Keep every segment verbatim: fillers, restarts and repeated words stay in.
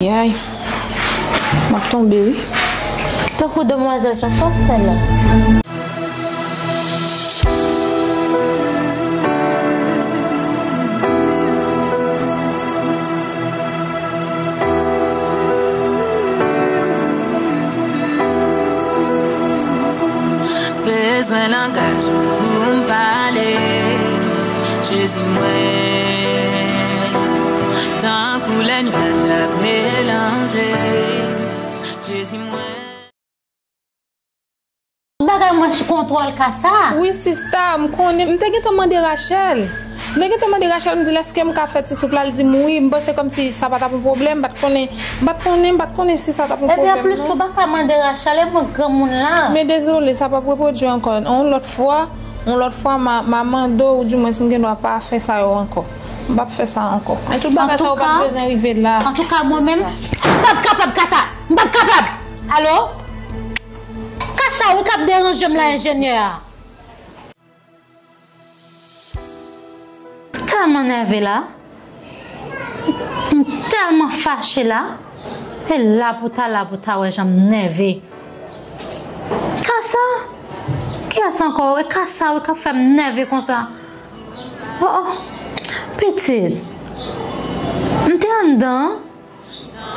Ay, m ap tonbe wi. Tankou demwazèl sa, sa w fè la? Bezwen langaj ou pou m pale. Jezi mwen, tankou lè nyaj ap melanje. Jezi mwen. Bagay mwen sou kontwòl ka sa. Wi sista, m konnen, m te gentan mande Rachel. M te gentan mande Rachel, m di l èske m ka fè ti soup la, l di m wi, m panse kòmsi sa pa t ap yon pwoblèm, m pa t konnen, m pa t konnen, m pa t konnen si sa t ap yon pwoblèm non. Epi anplis ou pa ka mande Rachel, e mwen granmoun la. Men dezole, sa p ap repwodui ankò. Yon lòt fwa, yon lòt fwa, m a, m a mande w, oudimwens m gen dwa pa fè sa yo ankò. M p ap fè sa ankò. Men tout bagay sa yo pa t bezwen rive la. Antouka, mwen menm, m p ap kapab ka sa. M p ap kapab. Alo? Ka sa wi k ap deranje m la, enjenyè a. M tèlman nève la. M tèlman fache la. E la pou ta, la pou ta wè jan m nève. Ka sa? Kiyès ankò? E ka sa wi k ap fè m nève konsa? Oh, oh. Pitit. M te anndan.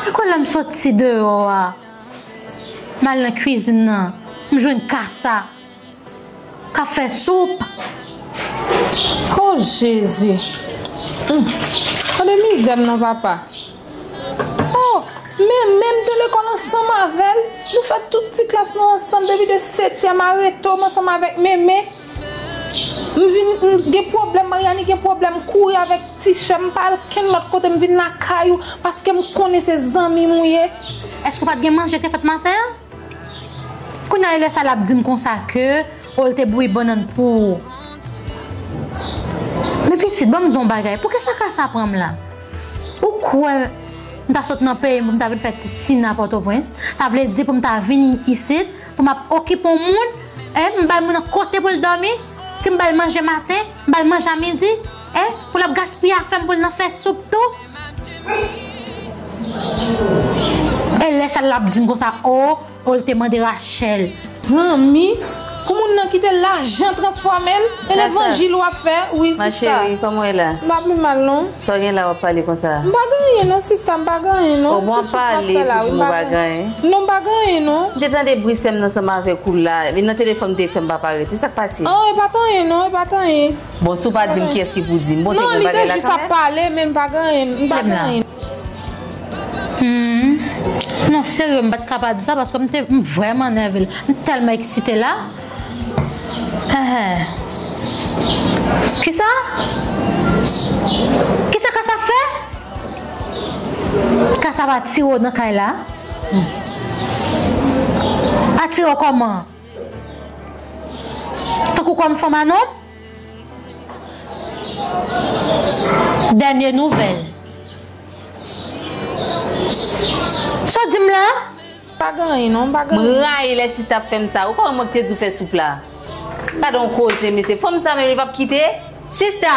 E kwè lè m soti deyò a, m al nan kwizin nan, m jwenn ka sa k ap fè soup. Oh Jezi! Hmm. Tande mizè m non papa. Oh, men, men m te lekòl ansanm avè l. Nou fè tout ti klas nou ansanm depi de setyèm a Reto, m ansanm avèk Meme. M vin, m gen pwoblèm, Mariani gen pwoblèm, kouri avèk ti sè m, m pa al kenn lòt kote, m vin lakay ou, paske m konnen se zanmi m ou ye. Èske w pa t gen manje k te fèt maten an? Kounye a, e lè sa l ap di m konsa ke, o, l te bouyi bannann pou ou. Men pitit, ban m di w yon bagay, poukisa ka sa pran m la? Ou kwè m ta sot nan peyi m pou m ta vin fè ti sina Pòtoprens? Sa vle di pou m ta vini isit, pou m ap okipe yon moun, en, m bay moun nan kote pou l dòmi, si m ba l manje maten, m ba l manje a midi, en, pou l ap gaspiye afè m pou l nan fè soup tou. E lè sa l ap di m konsa, o, o, l te mande Rachel. Zanmi, pou moun nan kite lajan transfòme l, e levanjil w ap fè, wi, sista. Ma chérie, kòman w ye la? M pa pi mal, non. Sa w gen la w ap pale konsa? M pa gen anyen non, sista, m pa gen anyen non. O, bon, w ap pale, epi w di m ou pa gen anyen. Non, m pa gen anyen non. M te tande bri sè m nan ansanm avèk ou la, e nan telefòn m te fè m pa parèt. E sa k pase? An, e pa t anyen non, e pa t anyen. Bon, si w pa di m, kiyès ki pou di m? Bon, te gen bagay la kanmenm. Non, li te jis ap pale, men m pa gen anyen, m pa gen anyen. Hmm. Non, serye, m pa t ka pa di sa paske m te, m vrèman nève la. M tèlman eksite la. Enhen. Kisa? Kisa ka sa fè? Ka sa pa tire w nan kay la? Hmm. Pa tire w kòman? Tankou kòm fanm a nonm? Dènye nouvèl. Sa w di m la? Pa gen anyen non, pa gen anyen. M rayi lè sista ap fè m sa. Ou pa wè mwen ki te di w fè soup la? Gade yon koze, mesye. Fanm sa menm, li p ap kite. Sista!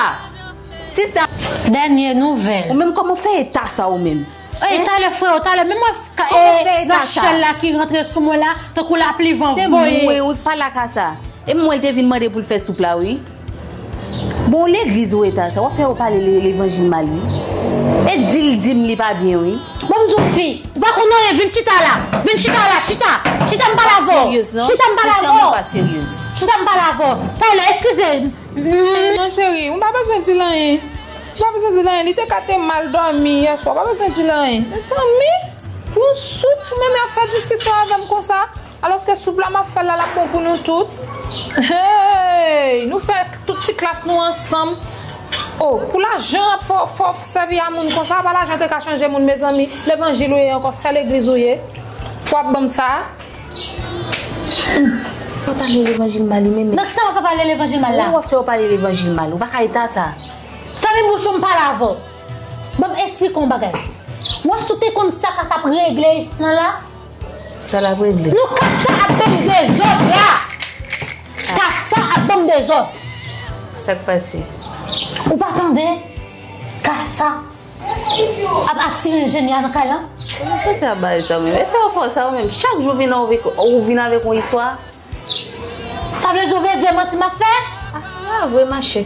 Sista! Dènye nouvèl. Ou menm, kòman w fè eta sa ou menm? Ey, talè, freo, talè. Men mwen, Rachel la ki rantre sou mwen la, tankou lapli van voye. Se mwen wi k pa la ka sa. E mwen l te vin mande pou l fè soup la wi. Bon, legliz ou eta sa, w ap fè yo pale le-, levanjil mal wi. E di l di m li pa byen wi. Bon, m di w fi, ou pa konn anyen, vin chita la. Vin chita la, chita. Chita m pale avè w. Chita m pale avè w. Chita m pale avè w. Talè, eskize. Non, cheri, ou pa bezwen di l anyen. Ou pa bezwen di l anyen. Li te ka te mal dòmi yè swa. Ou pa bezwen di l anyen. Mezanmi, pou soup, ou menm ap fè diskisyon avè m konsa. Alòske soup la m ap fè l la, l ap bon pou nou tout. Hey! Nou fè tout ti klas nou ansanm. Oh, pou lajan, fò, fò sèvi a moun konsa, pa lajan te ka chanje moun, mezanmi. Levanjil ou ye ankò, sè legliz ou ye. W ap ban m sa. Fè w pale levanjil mal li menm. Nan kisa w ap fè pale levanjil mal la? Ou wè fè w pale levanjil mal, ou pa ka eta sa. Fèmen bouch ou m pale avè w. Ban m esplike w yon bagay. Ou wè si w te konn sa ka sa ap regle isit lan la? Sa l ap regle? Non, ka sa ap ban m dezòd la. Ka sa ap ban m dezòd. Sa k pase? Ou pa tande? Ka sa ap atire enjenyè a nan kay lan? Kòman sa te ap bay sa menm? E fè w fò sa ou menm. Chak jou vin ou vin, ou vin avèk yon istwa. Sa vle di ou vle di manti m ap fè? Ah, vre mache.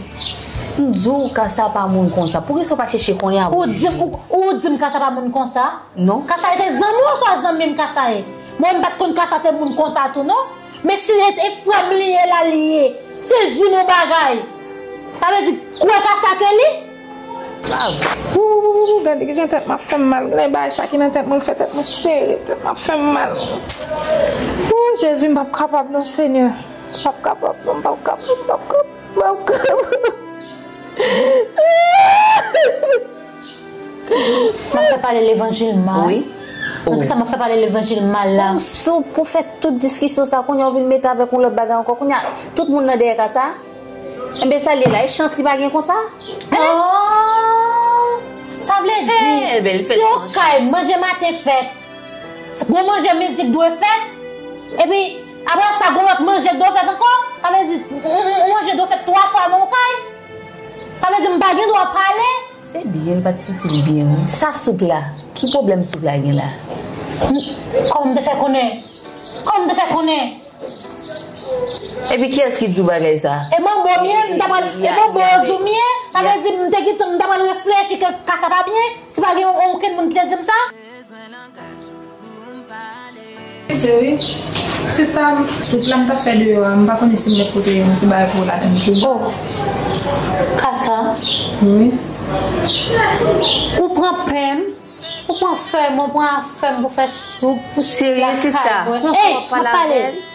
M di w Kasa pa moun konsa. Poukisa w pa chèche konnen avan? Ou di m, ou, ou di m Kasa pa moun konsa? Non. Kasa e te zanmi w oswa zanmi m Kasa ye? Mwen m pa t konn Kasa te moun konsa tou non. Men si e, e frè m li ye la li ye. Si l di m yon bagay, sa vle di kwè Kasa ke li? Bravo. Ooh, gade kijan tèt m ap fè m mal. Gade bagay sa ki nan tèt mwen, fè tèt mwen sere, tèt m ap fè m mal. Ooh, Jezi, m p ap kapab non, Senyè. M p ap kapab non, m p ap kapab, m p ap kapab, m p ap kapab. M ap fè pale levanjil mal. Wi. Donk sa m ap fè pale levanjil mal la. Ou sou pou fè tout diskisyon sa, kounye a ou vin mete avèk yon lòt bagay ankò. Kounye a, tout moun nan dèyè Kasa. Enben, sa l ye la, e chans li pa gen konsa? Hein? Oh! Sa vle di, si okay manje maten fèt, gon manje midi k dwe fèt, epi apre sa, gon lòt manje k dwe fèt ankò, sa vle di, on, on, on manje dwe fèt twa fwa nan okay. Sa vle di, m pa gen dwa pale. Se byen, l pa t santi l byen, wi. Sa soup la? Ki pwoblèm soup la gen la? Kòman m te fè konnen? Kòman m te fè konnen? Epi kiyès ki di w bagay sa? E manbo m ye, m ta pral, e manbo yo di m ye, sa vle di m te gentan, m ta pral reflechi ke ka sa pa byen, si pa gen yon, yon okenn moun ki te di m sa. Seri, sista, soup la m t ap fè deyò a, m pa konnen si m mèt pote yon ti bagay pou w ladan l tou. Oh, ka sa? Wi. Ou pran pen m, ou pran fèy mwen, ou pran afè m pou fè soup. Ou serye, sista? Konsa w ap pale avè l?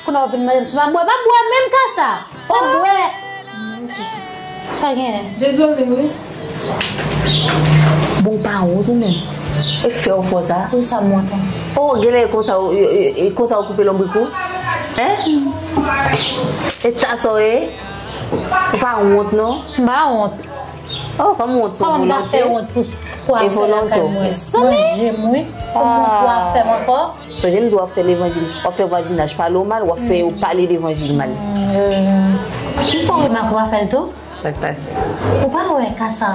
Kounye a w vin mande m si m ap bwè. M ap bwè menm ka sa. M ap bwè. Sa genyen? Dezole, wi. Bon, w pa wont ou menm? E fè w fò sa? Wi, sa m wont an. Oh, genlè e konsa w, e, e, e konsa w koupe lonbrik ou? Hein? E ta sa w ye? Ou pa wont non? M pa wont. Oh, kòm wont se yon volonte. Kòman m ta fè wont pou, pou afè lakay mwen? Manje m, wi. Kòm wont pou afè m ankò? Sonje m di w ap fè levanjil, w ap fè vwazinaj pale w mal, w ap fè yo pale levanjil mal. M fè w remake w pa fè l tou? Sa k pase? Ou pa wè ka sa?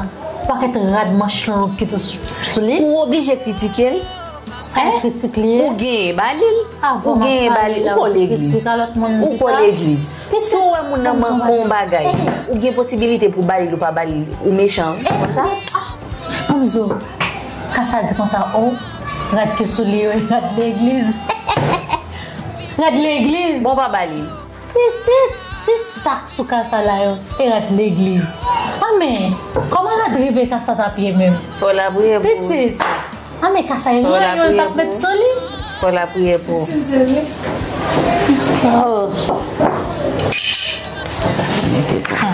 Pakèt rad manch long ki tou sou, sou li? Ou oblije kritike l? Sa yon kritik li ye? Ou genyen ba li l? Ou genyen ba li l? Ou pa legliz? Ou pa legliz? Si w wè moun nan manke yon bagay, ou gen posibilite pou ba li l ou pa ba li l, ou mechan, ou konn sa? Ann di w, ka sa di konsa, o, rad ki sou li yo, e rad legliz. Rad legliz. Bon, pa ba li. Pitit, si sa k sou ka sa la yo, e rad legliz. Anmè, kòman rad rive ka sa t ap ye menm? Fò w lapriyè pou pitit. Anmè, ka sa e lwen yo l t ap met sou li. Fò w lapriyè pou. Eskize, wi. Oh.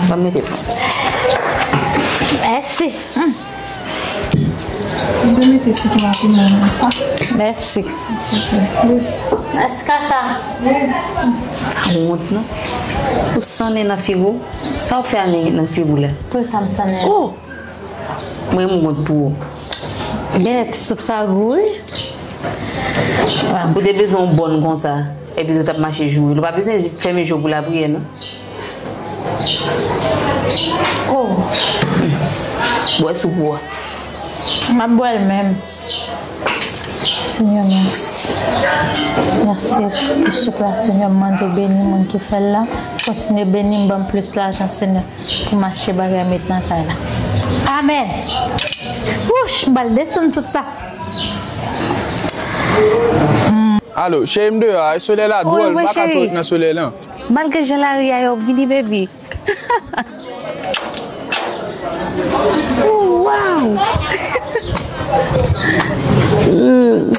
Ban m mete pou. Mèsi. Mwen te mete sitwon ak piman nan. Mèsi. Mèsi ka sa. Pa wont non. Ou sannen nan figi w. Sa w fè a nan figi w la? Pou sa m sannen. Oh! Mwen m wont pou ou. Genlè ti soup sa gou wi. Ou te bezwen yon bòn konsa. Epi ou t ap mache joure l. Ou pa bezwen fèmen je w pou lapriyè non. Oh. Bwè soup ou a. M ap bwè l menm. Senyè, mèsi. Mèsi pou soup la, Senyè. M mande w beni moun ki fè l la. Kontinye beni m, ban m plis lajan, Senyè, pou m achte bagay met nan kay la. Amèn. Wouch, m pral desann soup sa. Alo, cheri m deyò a, solèy la dwòl, m pa ka tou ret nan solèy lan. Malgre jan lari a ye, w ap vini, baby. Oh, wow! Mm,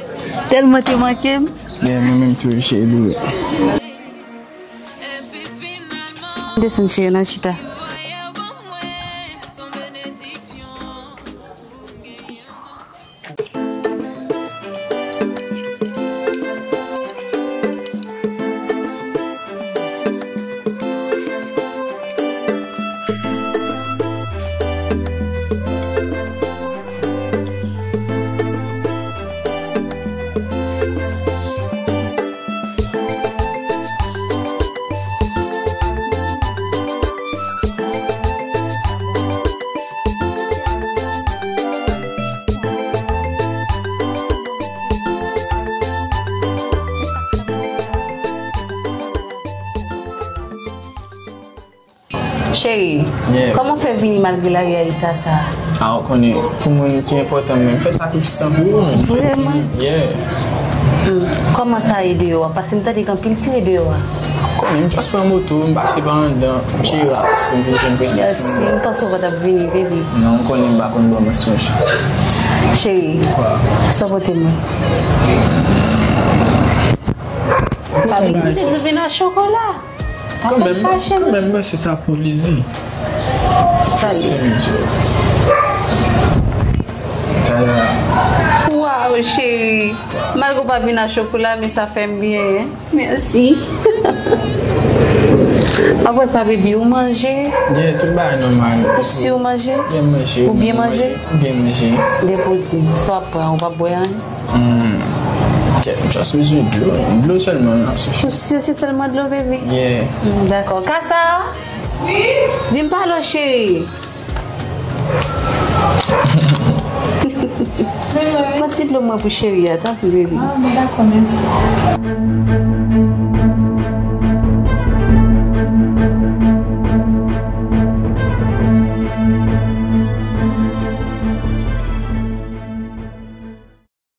tèlman te manke m. Yeah, mwen menm tou, cheri. Desann, cheri, nan chita. Cheri, kòman w fè vini malgre lari a eta sa a? A, ou konnen, pou moun ki enpòtan mwen, m fè sakrifis lan pou ou. Vrèman? Yeah. Hmm. Kòman sa ye deyò a? Paske m tande gen anpil tire deyò a. Ou konnen, m just pran moto, m pase pa anndan, m cheri la, si m vin jwenn prensès mwen. Mèsi, m panse w pa t ap vini, baby. Non, ou konnen m pa konn bò mwen sonje. Cheri, sa w pote mwen? Papi, m te di w vin ak chokola. Kanmenm, kanmenm, mèsi, sa fè plezi. Salut. Salut. Tala. Waw, cheri. Malgre w pa vin ak chokola, men sa fè m byen, hein. Mèsi. Apre sa, baby, ou manje? Yeah, tout bagay nòmal. Ou si ou manje? Byen manje. Ou byen manje? Byen manje. Byen pou di. Sa w ap pran, ou p ap bwè anyen? Hmm. Just bezwen dlo. Dlo sèlman ap sifi. Ou si se sèlman dlo, baby? Yeah. Hmm, dakò. Kasa? Wi? Di m pale w, cheri. Pran ti dlo mwen pou cheri a, tanpri, baby. Ah, bon, dakò, mèsi.